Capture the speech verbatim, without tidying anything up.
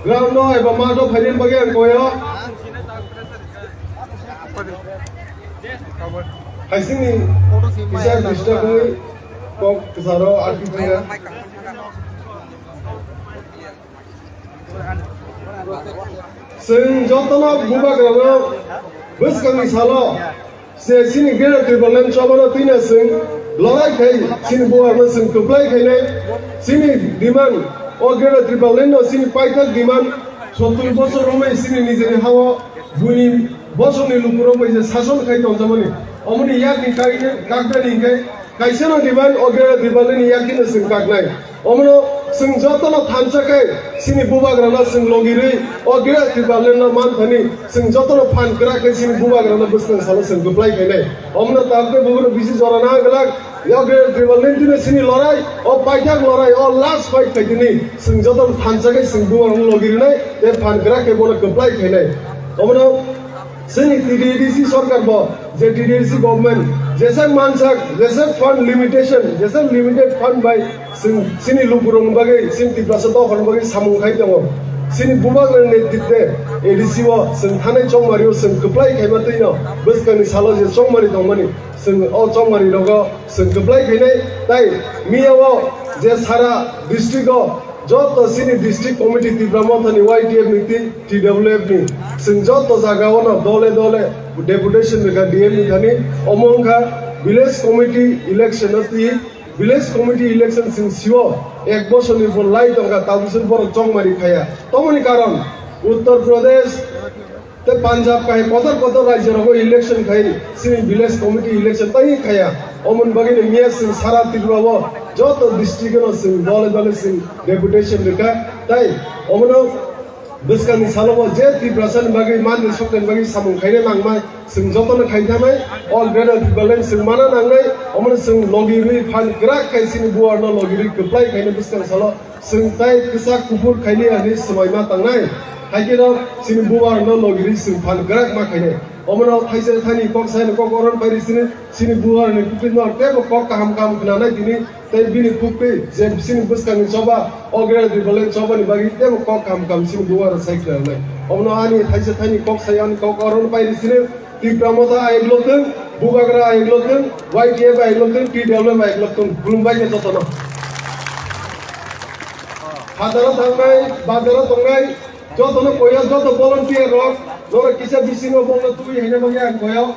Ground no eba math o phaina bagwi ang koyo. Haisingni kisa disturb wngwi kok kwcharo arti thangya. Chwng jotono bubagrano bwskangni salo se chini Greater Tipraland chobano twino chwng lorai khai chini bubagrano chwng kwplai khainai. Chini demand o Greater Tipraland no chini paithak demand sottur bosor romwi chini nijini hao buini bosongni lukurok bai je sason khai tongjakmani. Omoni yakni kaina kaknani hinkhe kaisa no demand o Greater Tipraland ni yakni no chwng kaknai. Omono chwng jotono thansa khe chini bubagrano chwng logirwi o Greater Tipraland no manthani chwng jotono phan kwrak khe chini bubagrano bwskang salo chwng kwplai khainai. Omono tabukhe bubagrano bisi jora na glak. O Greater Tipraland ni chini lorai, o paithak lorai, o last fight khaitini chwng jotono thansa khe chwng bubagrano logirinai tei phan kwrak khe bono kwplai khainai. Omono Chini T T A D C sarkar bo, je T T A D C government, jesa mansak, jesa fund limitation, jesa limited fund bai chwng chini lukurokni bagwi, chini Tiprasa dophani bagwi samung khai tongo. Chini bubagrani netritwe A D C o chwng thanai chongmari o chwng kwplai khaima twino bwskangni salo je chongmari tongmani, chwng o chongmari rogo chwng kwplai khainai. Tai miya o je sara district o joto chini district committee Tipra Mothani Y T F ni twi T W F ni chwng joto jaga o no dole dole deputation rwkha D M ni thani. Omo wngkha village committee election o twi village committee election chwng sio ek bosor ni bo lai tongkha tabukhe borok chongmari khaya. Tomoni karon Uttar Pradesh tei Punjab kahai kotor kotor rajyo rogo election khai chini village committee election tangwi khaya. Omoni bagwi no miya chwng sara Tripura o joto district no chwng dole dole chwng deputation rwkha. Tai omono bwskangni salo bo je Tiprasa ni bagwi manwi soknani bagwi samung khaina nangma chwng jotono khaithanai. All Greater Tipraland chwng mana nangnai. Omono chwng logi rwi phan kwrak khai chini buar no logi rwi kwplai khaina bwskang salo chwng tai kwchak kuphur khailiya hinwi swmai ma tangnai. Haikhe no chini bubar no logiri chwng phan kwrak ma khainai. Omono thaisa thani kok sai kok oron pairi chini, chini bubar ni kupit no tebo kok kaham kaham khnanai tini tei bini kupit je chini bwskangni choba o Greater Tipraland choba ni bagwi tebo kok kaham kaham chini bubar sai khnanai. Omono ani thaisa thani kok sai ani kok oron pairi chini. Tipra Motha ayuk lokthwng, Bubagra ayuk lokthwng, Y T F ayuk lokthwng, T W F ayuk lokthwng, khulumbai khe jotono. Hazaro thangnai, bazaro tongnai, jotono koyo, joto volunteer rok, norok kisa bisingo bongno tubui haina bagwi ang koyo.